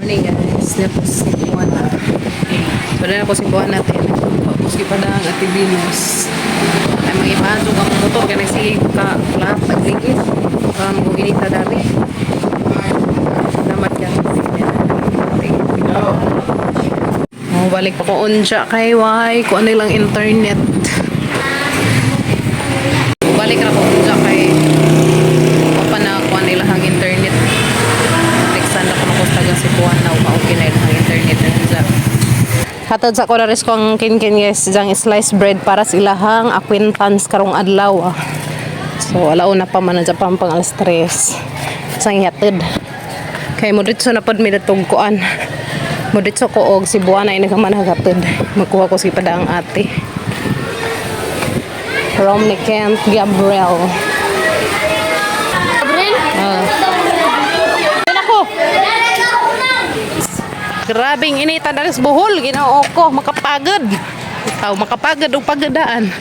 Morning, guys, na po si Buwana. So na po si Buwana natin. Tapos gipadang Ate Venus. Ay mga ipadong ang motor kaya nagsige ka lahat tagligid. Para maguginita dali. Salamat ka. Oh, balik pa ko unja kay why kung ano lang internet. Balik ra ko unja kay pa na kuan nila ang internet. Teksan na ko ko taga Cebuana ug okay na ilang internet unja. Hatod sa ko na rin kong kinkin, guys, diyang slice bread para sa ilahang acquaintance karong adlaw. Ah. So alauna pa man na pa pang alas 3. Sang ihatod. Kay mo dito na pod mi datog kuan. Mo dito ko og Cebuana ay nagaman hagatod. Magkuha ko si padang ate. From ni Kent Gabriel. Gabriel? Ah. Yan ako. Grabing inita dali sa Bohol, Ginoo ko, makapagod. Bitaw, makapagod og pagadaan.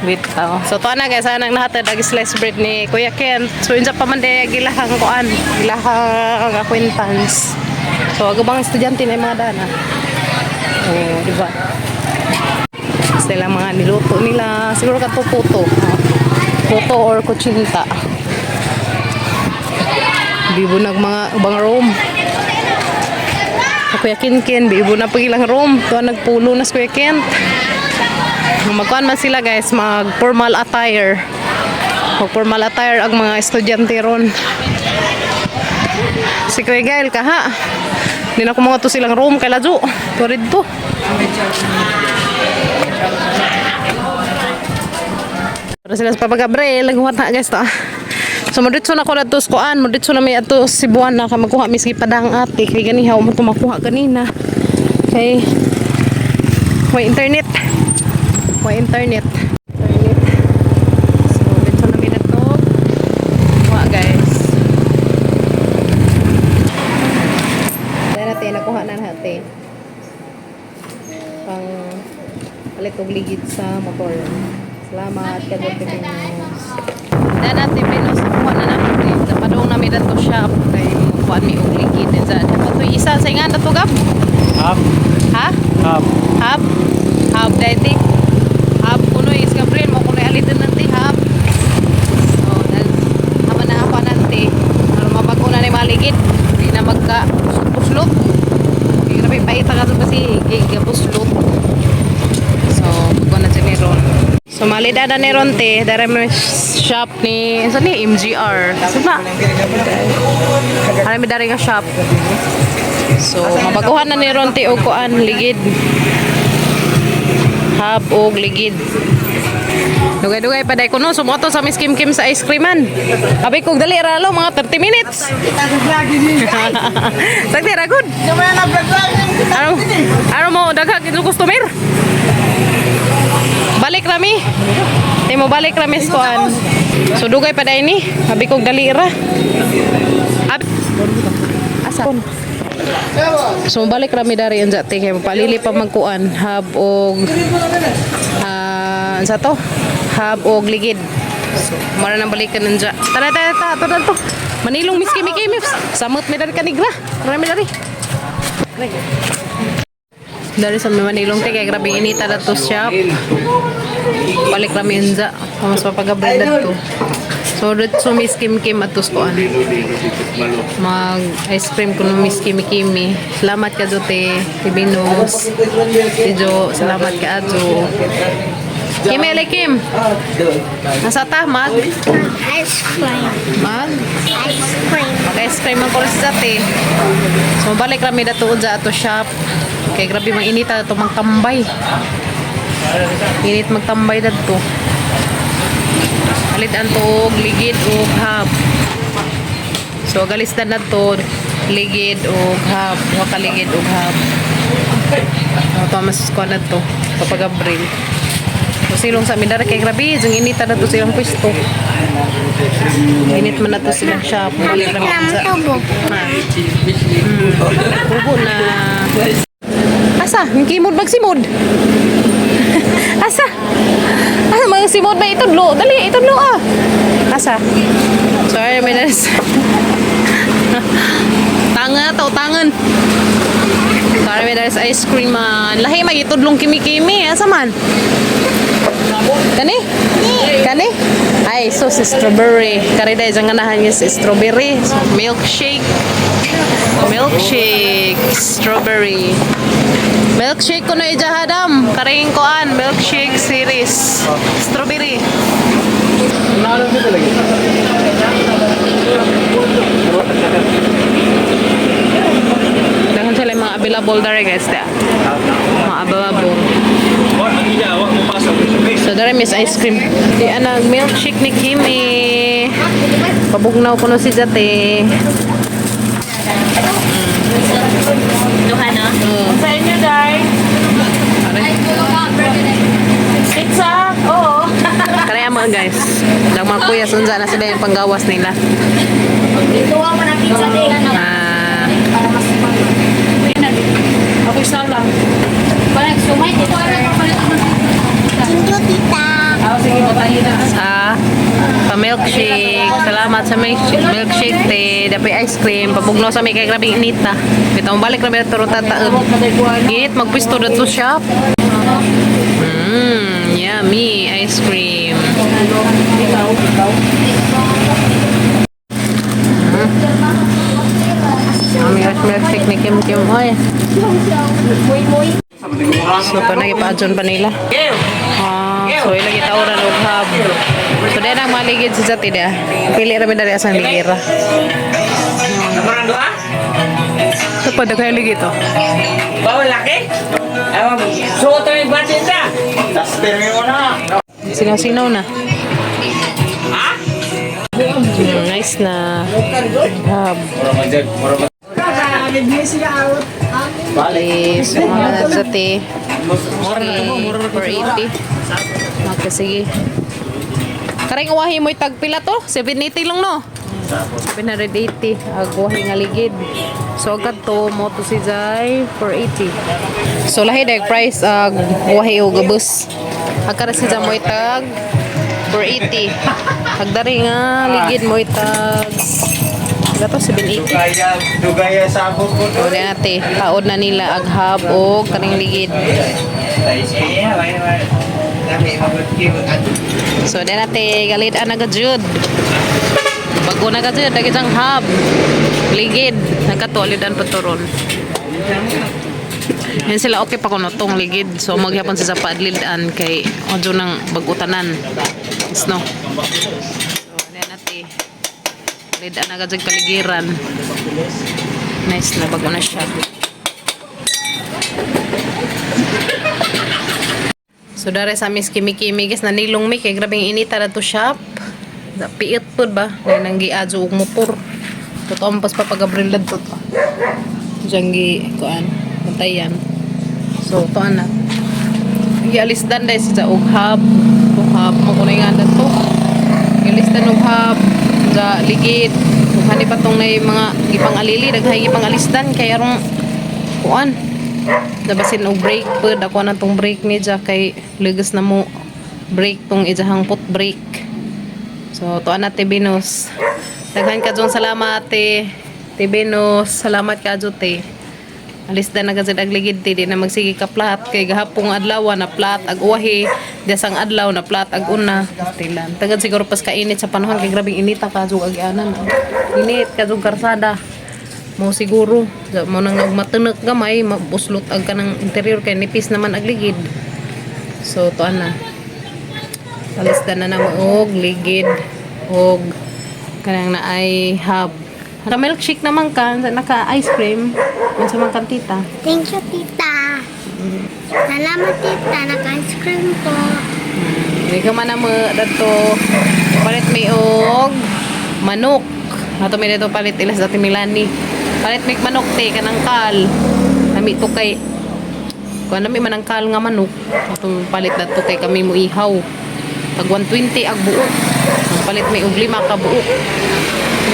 Bitaw. So to na, guys, anang nahatod ang slice bread ni Kuya Kent. So unsa pa man day gilahang kuan, gilahang acquaintance. So aga bang estudyante na yung mga dana. Oh, di ba? Sila mga niluto nila, siguro kato puto. Puto or kutsinta. Bibo nag mga ubang room. Sa Kuya Kinkin, bibo na pag ilang room. Tuwa nagpulo na sa Kuya Kent. Magkuan man sila, guys, mag formal attire. Mag formal attire ang mga estudyante ron. Si Kuya Gael ka ha. Hindi na ko mga to silang room kay Ladyo. Tuwa dito. Pero sila sa Papa Gabriel, naghuwat na, guys, ta. So moditso na ko na sa kuan, moditso na may ato Cebuana na ka magkuha miski padang ate kay ganihaw mo to makuha ganina. Kay may internet. May internet. Internet. So dito na mi na to. Kuha, guys. Dahil natin nakuha na natin. Pang palit og ligid sa motor. Salamat kay Dr. Pinos. Na natin Pinos, kuha na natin. Napadong namin dato shop kay kuan mi og ligid din sa dapat to isa sa nga dato gab. Hap. Ha? Hap. Hap. Hap dati. Hap kuno is Gabriel mo kuno alitan nanti hap. So dal hama na ako nanti. Aron mabago na ni maligid. Di na magka puslot. Okay, grabe paita ka to kasi gigapuslot. So, bago na dyan ni Ron. So, malida na ni Ron, te. Dara mo shop ni, saan ni? MGR. Saan na? Ano may dari nga shop. So, mabaguhan na ni Ron, te, og kuan, ligid. Hub og ligid. Dugay-dugay pa day kuno sumoto sa Miss Kim Kim sa ice creaman. Abi kog dali ra lo mga 30 minutes. Sagdi ra good. Ano ano mo daghang yung customer? Balik rami. Di mo balik rami sa kuan. So dugay pa day ni. Abi kog dali ra. Abi Asa? So balik rami dari ang jate kay palili pa magkuan hub og ah unsa to? Hub og ligid. So mara nang balikan nanja. Tara, tara, tara, tara to. Manilong miski mi kimi. Samot mi dari kanigra. Tara mi dari. Dari sa may Manilong te kay grabe inita dato shop. Balik rami unja. Mas papagabrel dato. So dito Miss Kim Kim atos kuan. Mag ice cream kuno Miss Kimi Kimi. Salamat ka Jote, Tibinos. Si Jo, salamat ka Ajo. Kimi ale Kim. Nasa ta mag Ice cream. Mag Ice cream. Mag ice cream man ko sa te. So balik rami dato unja ato shop. Kay grabe mang inita dato magtambay. Init magtambay dadto. Palit ang tuog, ligid og hub. So galis na to ligid og hub, wa ka ligid og hub. So Thomas ko na to, Papa Gabriel. So silong sa midara kay grabe, yung inita na to silang pwesto. Init man na to silang shop. Balik lang Nam sa tubo. Ha. Tubo na. Asa? Yung kimod magsimod. Asa? Asa mga simod ba itudlo? Dali, itudlo ah. Asa? Sorry, may nas. Tang Utangan ta, utangan. Sorry, there's ice cream man. Lahi magitudlong kimi-kimi. Asa man? Kani? Kani? Ay, so si strawberry. Kari dahil dyan ganahan niya si strawberry. So, milkshake. Milkshake. Strawberry. Milkshake ko na ijahadam. Karing koan. Milkshake series. Strawberry. Dahil sila yung mga available dere, guys. Da. Mga available. So dere miss ice cream. Di anag milkshake ni Kimi. Pabugnaw ko no si Jate. Duha, no? Sa inyo, Day? Pizza? Oo. Kaya mga guys. Dag mga kuya sunza na sila yung panggawas nila. Tuwa mo ng pizza day. Ah, Para mas Ako isa lang. Parang sumay dito. Thank you, tita. Ah, sige, matayin na. Sa pa milkshake. Salamat sa milkshake, milkshake te. Dapat ice cream. Pabugnaw sa may kay grabing inita. Bitaw balik na bitaw turo tataon. Init magpisto dito shop. Yummy ice cream. Ikaw, ikaw. Ang milkshake ni Kim Kim. Oy. So, pa nagipaadyon pa nila. Ah, so ilagi tawran og hub. So dahil ang maligid si Jati da. Pili ra mi dali asang ligira. Namarang doa? So pa daghay ligid to. Bawal laki? Ewan, suot yung budget na. Sinaw-sinaw na. Nice na. Hub. Okay, so mga na Jati. Okay, 480. Okay, sige. Kareng uwahi mo'y tagpila to? 780 lang, no? 780. Agwahi nga ligid. So, agad to, mo to si Jai, 480. So, lahi dahil price, ag uwahi o gabus. Agkara si Jai mo'y tag 480. Agdari nga, ligid mo'y tag Gato, 780. Dugaya, dugaya sabog ko So, di nate, taod na nila aghab o kaning ligid. So, di nate, galit ang nagajud. Bago nagajud, dagi siyang hub. Ligid. Nagkatualidan pa turon. Yan sila okay pa kuno tong ligid. So maghapon sa paadlidan kay odyo nang bagutanan. Yes, no. So di nate. Lidan na gajud kaligiran. Nice na bago na siya. So dare sa Miss Kimi Kimi guys, nanilong mi kay grabing inita na to shop. Da piit pud ba nay nang giadyo og motor. Totoo ang pas papagabril to to. Diyan gi kuan bantayan. So to na. Gialis dan dai sa og hub, og hub mo kunay nga to. Gialis dan og hub sa ligid. Ug hani pa tong nay mga gipang-alili, daghay gipang-alisdan kay arong kuan. Nabasin og brake pud ako na tong brake ni ja kay lugas na mo brake tong ijahang foot brake. So tuan na te Venus. Daghan ka dyan salamat te. Te Venus, salamat ka dyan te. Alis na nagazid ag ligid te, di na magsige ka plat kay gahapong adlaw na plat ag uwahi, desang adlaw na plat ag una. Tilan. Tagad siguro pas kainit sa panahon kay grabing inita ka jud ag anan. Init ka jud karsada. Mo siguro mo nang matunak gamay mabuslot ag kanang interior kay nipis naman ag ligid. So tuan na. Palisdan na namo og ligid og kanang naay hub. Naka milkshake naman ka, naka ice cream. Unsa man kan tita? Thank you, tita. Salamat, tita. Naka-ice cream po. Hindi ka man na mo dato palit mi og manok. Ato mi dito palit ilas dati Milani. Palit mi manok te kanang kal. Nami to kay kuan nami man ang kal nga manok. Ato palit dato kay kami mo ihaw. Tag 120 ag buok. Palit mi og lima ka buok.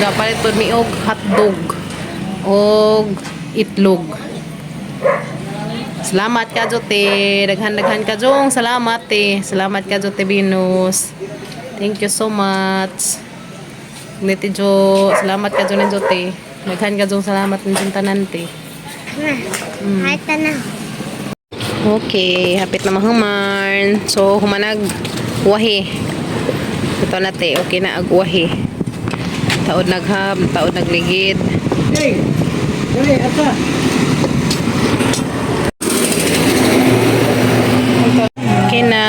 Nga palit pod mi og hotdog og itlog. Salamat ka, Jote. Daghan-daghan ka, Jong. Salamat, te. Salamat ka, Jote Venus. Thank you so much. Niti Jo. Salamat ka, Jote. Jote. Daghan ka dong salamat ng tanan te. Na. Kahit na. Okay, hapit na mahuman. So, humanag wahi. Ito na te, okay na ag wahi. Taod naghab, taod nagligid. Hey! Dali, ata! Okay na.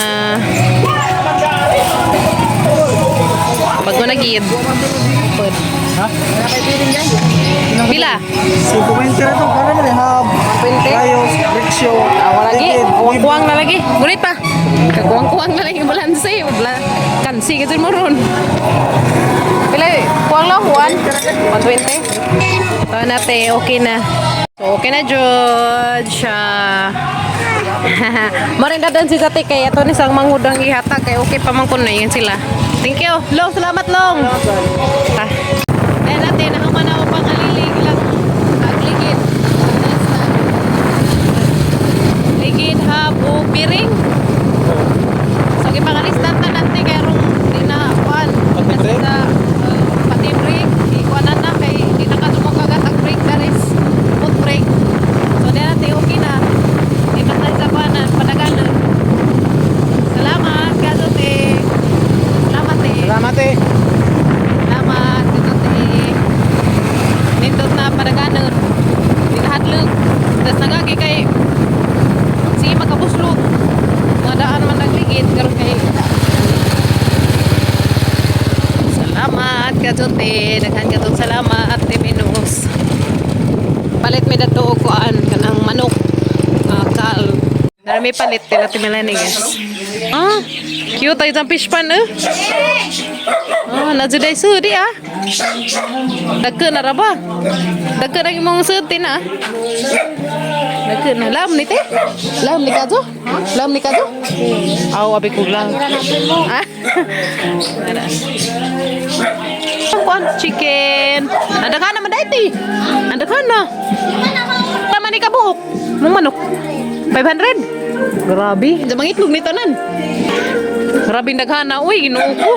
Bago na gid. Pud. Pila? 50 na to, para mo hab. 20? Ayos, rickshaw. Ah, wala lagi. Kuwang-kuwang na lagi. Gunit pa. Kakuwang-kuwang na lagi balanse. Bla kansi kasi mo ron. Pila? Kuwang lang? One? 120? Ito na te. Okay na. So, okay na, George. Ah. Maring dadan si Sate kay ato ni sang mangudang ihatag kay okay pa man kuno yun sila. Thank you. Long, salamat long. Ah. Ayan natin, nahuman na ako pang alilig lang. Agligid. Ligid hab o piring. So gipangalistan ta nanti kay rong di na kuan. Pati break? Sa, pati break, ikuanan na kay di na kadumukagat ang break daris foot break. So di na okay na. Di pa tayo sa kuanan, padaganan. Salamat, Kazote. Salamat eh. Salamat eh. Salamat, Kazote. Nindot na padaganan. Di na hadlok. Tas nagagi kay sige makabuslot. Mga daan man nagligid karon kay Salamat Kazote. Daghan katong salamat Ate Minus. Palit mi dato og kuan kanang manok. Ah, kal. Darami palit tila Ate Melanie guys. Ah, cute ay isang fish pan eh. Ah, najuday sudi ah. Dagko na ra ba? Dagko na imong sudi na. Dagko na lam ni te. Lam ni kajo? Lam ni kajo? Aw, abi ko lang. Ah. Nara. Kuan chicken. Anda ka na man dai. Anda ka na. Tama ni kabuok. Mong manok. 500. Grabe. Jamang itlog ni tanan. Grabe daghana uy, Ginoo ko.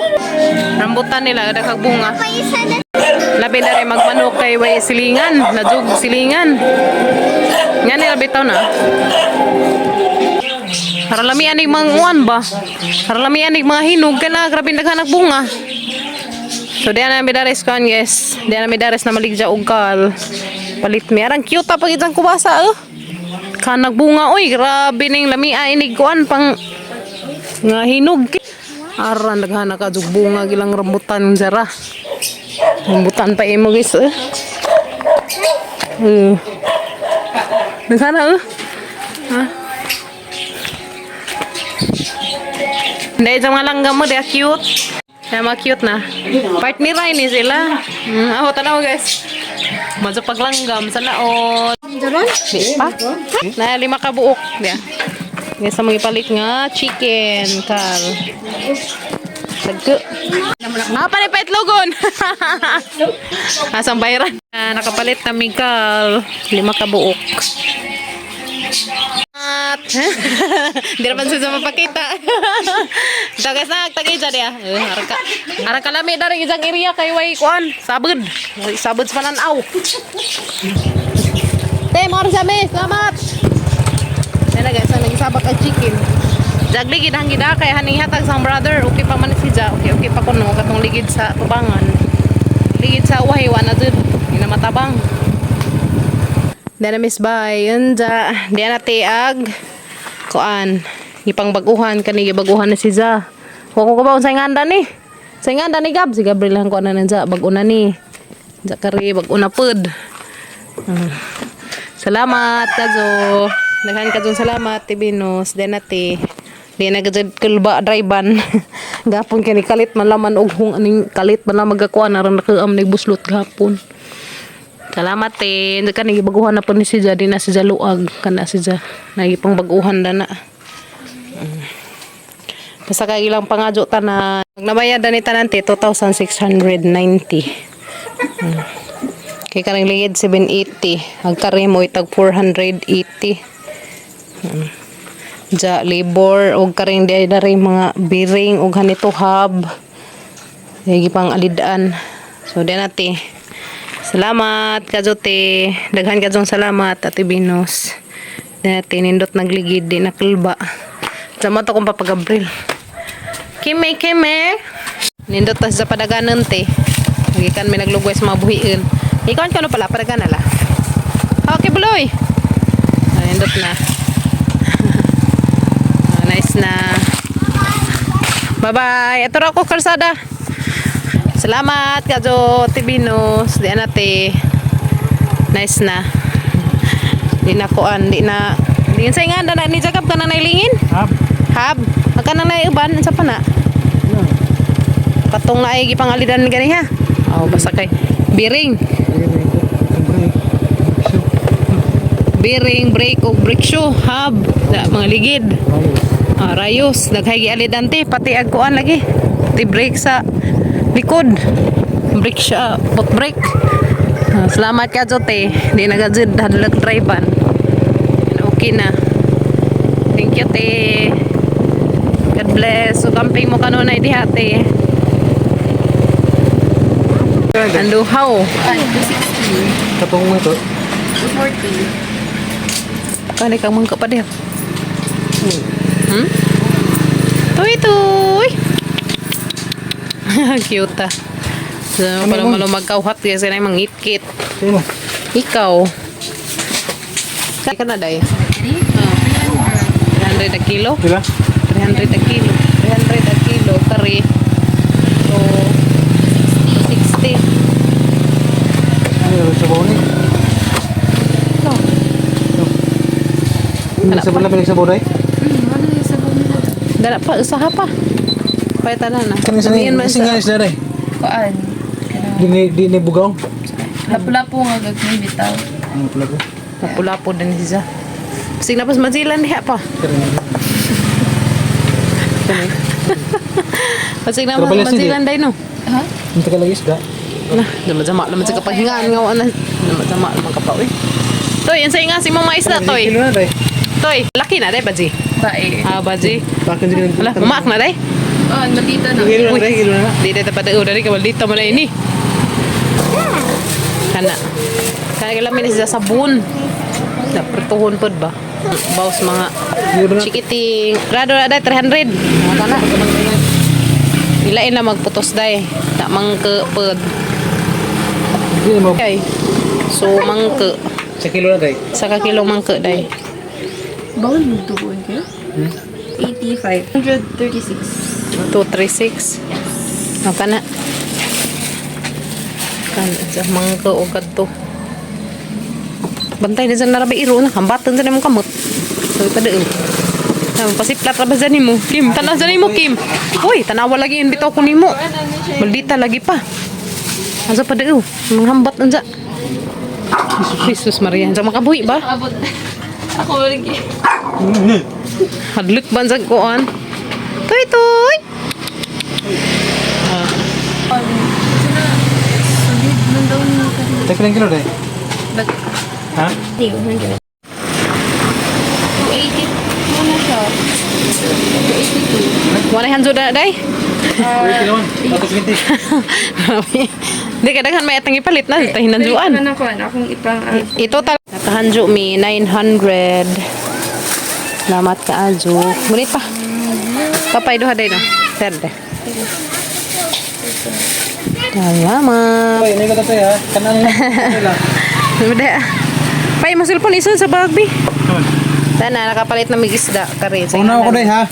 Rambutan nila daghang bunga. Paisa na. Labi na rin magmanok kay way silingan, nadug silingan. Nga nila bitaw na. Para lamian nig mga uwan ba? Para lamian nig mga hinog kay na grabe daghan ang bunga. So diyan na mi dares kuan guys. Diyan na mi dares na maligja og kal. Palit mi arang cute pa pag itang kubasa oh. Kanag bunga oy, grabe ning lamia inig kuan pang nga hinog. Aran daghan na ka jug bunga gilang rambutan jara. Rambutan pa imo guys eh. Eh. Daghan na eh. Ha? Hindi, sa mga langgam mo, di ah, cute. Kaya mga cute na. Part ni Ryan eh sila. Ako, tanaw guys. Madyo paglanggam sa laot. Di pa? Na lima ka buok. Di ah. Nga sa mga ipalit nga chicken, kal. Tagko. Ah, pala pa itlogon. Asang bayran. Ah, nakapalit na Mikal. Lima ka buok. At, hindi naman siya mapakita. Dagas na, tagay dyan ya. Eh, arang ka, arang kalami dari isang area kay way kuan. Sabod. Way Sabod sa pananaw. Te, mga sa salamat. Yan na guys, ang nagisabak ang chicken. Jagli gid ang gida kay haning hatag sa brother. Okay pa man si Ja. Okay, okay pa kuno katong ligid sa tubangan. Ligid sa wahi wa na jud. Ginamatabang. Dana miss bay, yun ja. Diyan na tiag. Kuan. Gipang baguhan kani gibaguhan na si Ja. Wa ko ba unsay nganda ni? Sa nganda ni Gab si Gabriel ang kuan na ja bag-o na ni. Ja kari bag-o na pud. Salamat kazo. Daghan kadtong salamat Tibinos. Diyan na ti. Di na gajud kulba driban. Gapon kini kalit man laman og hung aning kalit man lang magakuan aron nakaam nig buslot gapon. Salamat eh. Hindi ka nagibaguhan na po ni si Ja. Di na si Ja luag. Kana si Ja. Nagipang baguhan na na. Basta kay ilang pangadyo tanan. Nabayad na ni tanan te, 2,690. Kay kanang ligid 780. Ang kare mo itag 480. Ja labor og karing di na rin mga biring og hanito hub. Lagi pang alidaan. So di na te. Salamat, Kajote. Daghan kajong salamat, Ate Venus. Dati nindot nagligid, di nakalba. Sama to kong papagabril. Kime, kime. Nindot tas sa padaganan, te. Gikan may naglugway sa mga buhiin. Ikaw ka no pala, padagana la. Okay, buloy. Ah, nindot na. Ah, nice na. Bye-bye. Ito raw ko kalsada. Salamat, Kajo Tibinos. Di na, te. Nice na. Di na kuan, di na. Di sa nga na ni Jacob ka na nailingin? Hab. Hab. Magka na naiuban sa pa na. Katong na ay gipangalidan gani ha. Oh, basta kay biring. Biring, brake og brake shoe, hub, da, mga ligid. Ah, rayos, naghay gialidan te, pati ag kuan lagi. Ti brake sa likod. Brake siya, foot brake. Ah, salamat ka Jote. Di na gajud hadlok drive. Okay na. Thank you te. God bless. So camping mo kanunay diha te. Anduhaw. Katong mo ito. 240. Kani kang mangka pa diha. Tuy tuy. Cute ah. So, para malo magkauhat kasi na mangitkit. Sino? Ikaw. Kaya ka na day. 300 a kilo. Pila? 300 a kilo. 300 a kilo. Kari. So, 60. Ano yung sabaw ni? No. Ano sa bala pinag sabaw day? Dala pa, usaha pa. Pahit na na. Kani sa Sabihin man ni sa- nga isda day. Kuan. Di ni bugaw. Lapu-lapu nga gagawin bitaw. Ano pala ko? Lapu-lapu din siya. Sige na pas mazilan diha pa. Pasig na Pero mas pala sige. mazilan day no. Ha? Hindi ka lagi isda. Na, dama-dama naman sa kapahingaan nga wala. Dama-dama naman ka pa uy. Toy, unsay nga si mong mais na toy. Kilo na day. Toy, laki na day baji. Bae. Ah, baji. Bakit hindi ka Wala, umaak na day. Oh, nalita na. Kilo na day, kilo na. Di day tapat dari ka dito mo na ini. Kana. Kana kailangan ni siya sabon. Na pertuhon pod ba? Bawas mga chikiting. Rado na day 300. Mga kana. Ilain na magputos day. Ta mangke pod. Hindi mo. Okay. So mangke Sa kilo na day. sa ka kilo mangke day. Bawal magtubuan kayo? 85. 136. 236. Maka na. Kan sa mangke o kadto. Bantay na sa narabi iro na hambatan sa nimo kamot. Sabi pa doon. Na pasiplat ra ba sa nimo? Kim, tanaw sa nimo Kim. Uy, tanawa lagi yun bitaw ko nimo. Maldita lagi pa. Asa pa doon? Manghambat unsa. Jesus Maria, unsa makabuhi ba? Abot. Ako lagi. Hadlok ba sa kuan? Tuy tuy. Solid man daw na Teka lang kilo day. But, Ha? Hindi, 100. 280 muna siya. 282. 100 na day. Wait, kilo man. Tapos 20. Di ka daghan may atang ipalit na tayo hinanjuan. Ano ko, akong ipang... Ito tal nakahanjo mi 900. Salamat ka ajo. Ngunit pa. Papay duha day no. Serde. Salamat. Oy, ini ko tatay ha. Kanan lang. Ano lang. Udah. Pay mo cellphone ison sa bag bi. Sana nakapalit na mig isda kare. Una ako day ha.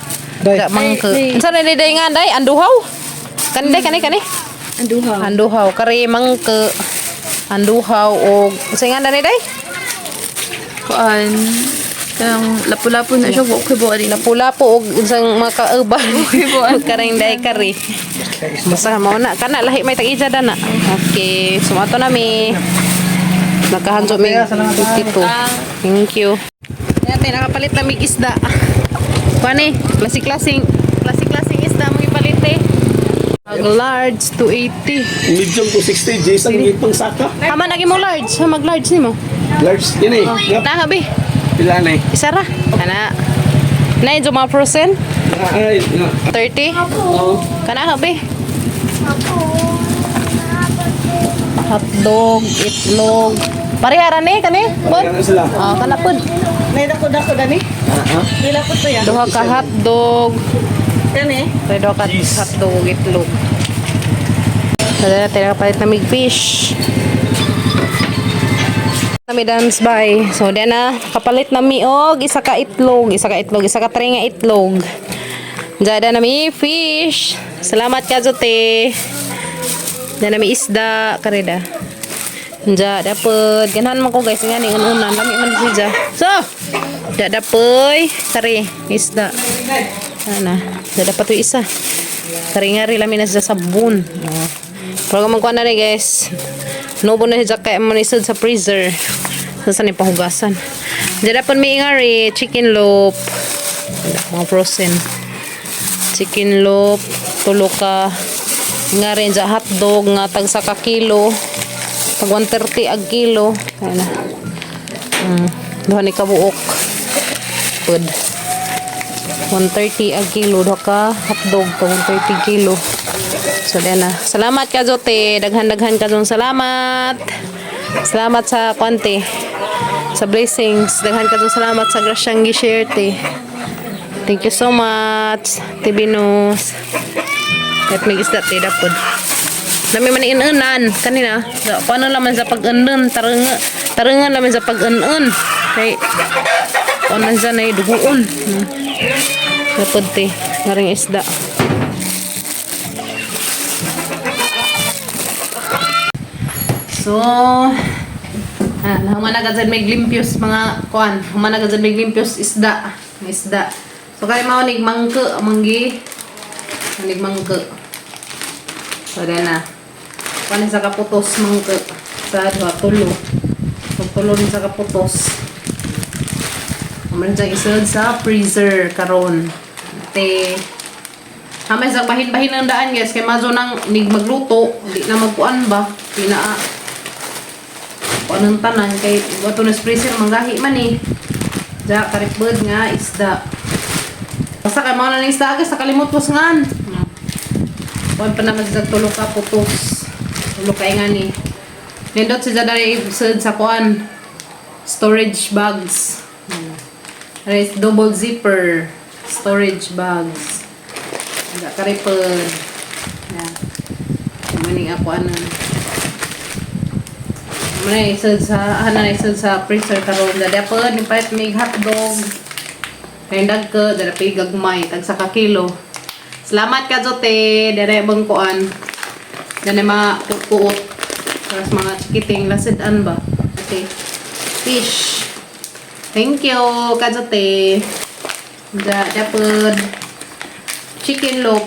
Day. Ga mangke. Unsa na ni day nga day anduhaw? Kani day kani kani. Anduha. Anduhaw kare mangke. Anduhaw og unsa nga day day? Kuan. Kanang lapu-lapu na siya. Okay ba rin? Lapu-lapu og unsang makauban. Kareng day kare. Basta mao na kana lahi may tag-ija dana. Okay, sumato na mi. Nakahanjo mi 52. Thank you. Yate nakapalit na mig isda. Kuan klase-klaseng klase-klaseng isda mo ipalit eh. Ang large 280. Medium to 60, Jason, yung pang saka. Tama na mo large, ha mag large nimo. Large, yun eh. Yep. Na habi. Pila na eh. Isa ra. Kana. Na yung mga frozen Ay, na. 30. Oo. Kana habi. Hotdog, itlog. Parehara ni kani? Pod? Ano sila? Ah, kana pod. Nay dako dako dani. Pila po to ya? Duha ka hotdog. Kani? Pre duha ka hotdog ug itlog. Sada na tayo kapalit na mig fish. Nami dance by. So diyan na kapalit na mi og isa ka itlog, isa ka itlog, isa ka tray nga itlog. Diyan na mi fish. Salamat ka Zote. Diyan na mi isda karida. Diyan dapat ganahan man ko guys nga ning unan lami man siya. So, da dapoy kari isda. Ana, da dapat to isa. Kari nga ri lami na siya sabon. Oh. Pero magkuha na rin guys. Nubo na siya kaya mo isod sa freezer. Sa saan pahugasan. Diyan dapat may ingari chicken loop. Wala, mga frozen. Chicken loop, tulo ka nga rin dyan hotdog nga tag sa ka kilo. Tag 130 ag kilo. Kaya na. Duha ni kabuok. Good. 130 ag kilo duha ka hotdog ka 130 kilo. So diyan na. Salamat ka Zote. Daghan-daghan ka dong salamat. Salamat sa kwante. Sa blessings. Daghan ka dong salamat sa grasyang gi-share te. Thank you so much. Tibinos. At may isda te dapod. Nami man inunan kanina. So, paano laman sa pag-unan? Tarungan tarungan laman sa pag-unan. Kay paano sa na duguon. Dapod te. Ngaring isda. So, ah, human na gazan may limpios mga kuan. Human na gazan may limpios isda. Isda. So kay mao nig mangke manggi. Nig mangke. So then na. Kuan sa kaputos mangke sa duha tulo. So tulo din sa kaputos. Human siya isod sa freezer karon. Te Hamay sa bahin-bahin ang daan guys kay mazo nang nig magluto, di na magkuan ba, di na ah, kuan ang tanan kay wato na sa freezer manggahi man eh. Ja karipbud nga isda. Basta kay mao na ning isda guys nakalimot ko sa ngan. Kuan pa naman sa tulo ka putos. Tulo ka nga ni. Nindot si Jadari sud sa kuan storage bags. There double zipper storage bags. Aga karipod. Yan. Maning ako ano. Manay isod sa ana na isod sa freezer karon. Dada pod ni palit mig hotdog. Kay dagko dada pay gagmay tag sa ka kilo. Salamat ka Jote, dere bangkuan. Dane mga kuot. Para sa mga chikiting lasidan ba. Okay. Fish. Thank you, Kajote. Da, dapod chicken loop.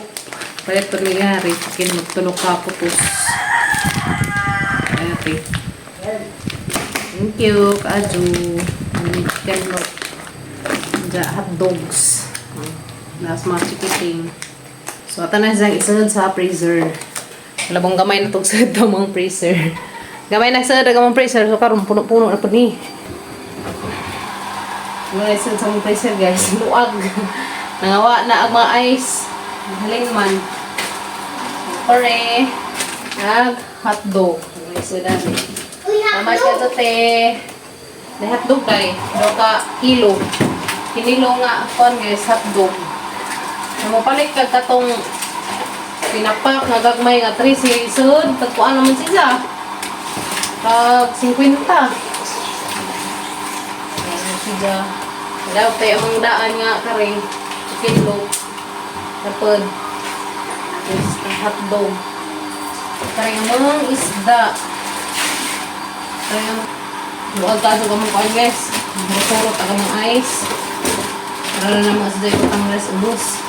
Palit po nangyari. Chicken loop. Tulok ka putos. Ayan, okay. Thank you, Kaaju. May chicken loop. Da, hot dogs. Last mga chikiting. So, ata na siyang isod sa freezer. Wala bang gamay na tug sa mga freezer. Gamay na sa gamang freezer. So, karon puno-puno na po ni. Wala isod sa mga freezer, guys. Luag. Nangawa na ang mga ice. Halin man. Pare. Ag hotdog. May isod na ni. Uy, Tama siya hotdog. sa te. Na hotdog dai. Do ka kilo. Kinilo nga kon guys hotdog. Mo palit kag katong pinapak nga gagmay nga 3 isod tagkuan naman siya. Pag 50. Ayan siya. Daw tayo among daan nga kare chicken loaf. Tapod. Yes, hotdog. Kare among isda. Kare among buag ka sa kamong kuan guys. Murot ang among ice. Para na naman sa dayot ang rest ubos.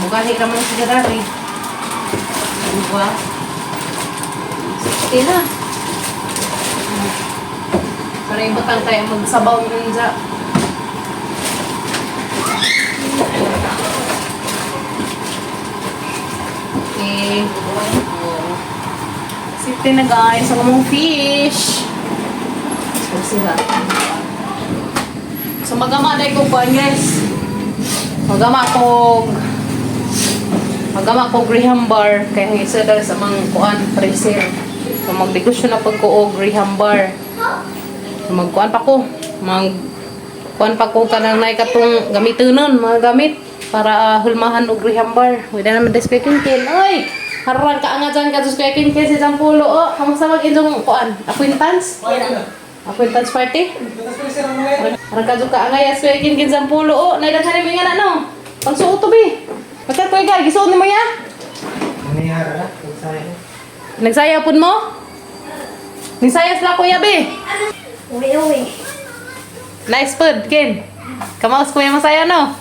Mugahi raman sa dari. Diba? 60 na. Para ibutang tayo magsabaw nun sa Ready. Oh. Sipte na, guys, ang among fish. So sila. So magama dai ko kuan, guys. Magama ko Graham bar kay ang isa daw sa mga kuan freezer. So magnegosyo na pag ko og Graham bar. So magkuan pa ko. Mag kuan pa ko kanang nay katong gamitonon mga gamit para hulmahan og Graham bar. Wala naman des kay Kinkin. Oy! Haran ka nga dyan ka kay Kinkin si Jampulo. Oh, kamusta mag inyong kuan? Acquaintance? Acquaintance party? Haran ka dyan ka angay as kay Kinkin Jampulo. Oh, naidaghan mo nga na no. Pagsuot to bi. Basta kuya guy, gisuot nimo ya? Nangyari na. Nagsaya. Nagsaya pud mo? Nisaya sila, kuya, bi. Uwi, uwi. Nice food, Ken. Kamaos kuya masaya no?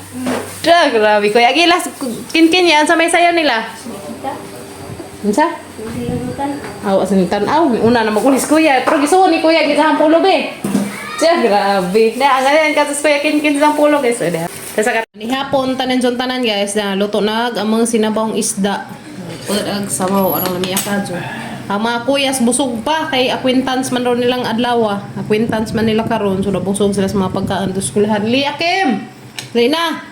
Duh, grabe kuya. Gilas, kin kin yan sa may sayo nila. Unsa? Aw, asan tan-aw. Una na magulis kuya. Pero gisuon ni kuya gisahan pulo be. Tiya, grabe. Na, ang ganyan katos kuya kin kin sa pulo guys. O, diha. Tapos sa ni hapon tanan dyon tanan, guys, na luto na ang mga sinabawng isda. Pud ag sabaw arang lami ka dyon. Ang mga kuyas busog pa kay acquaintance man ron nilang adlaw. Acquaintance man nila karon so nabusog sila sa mga pagkaon sa eskwelahan. Liya Kim. Dali na.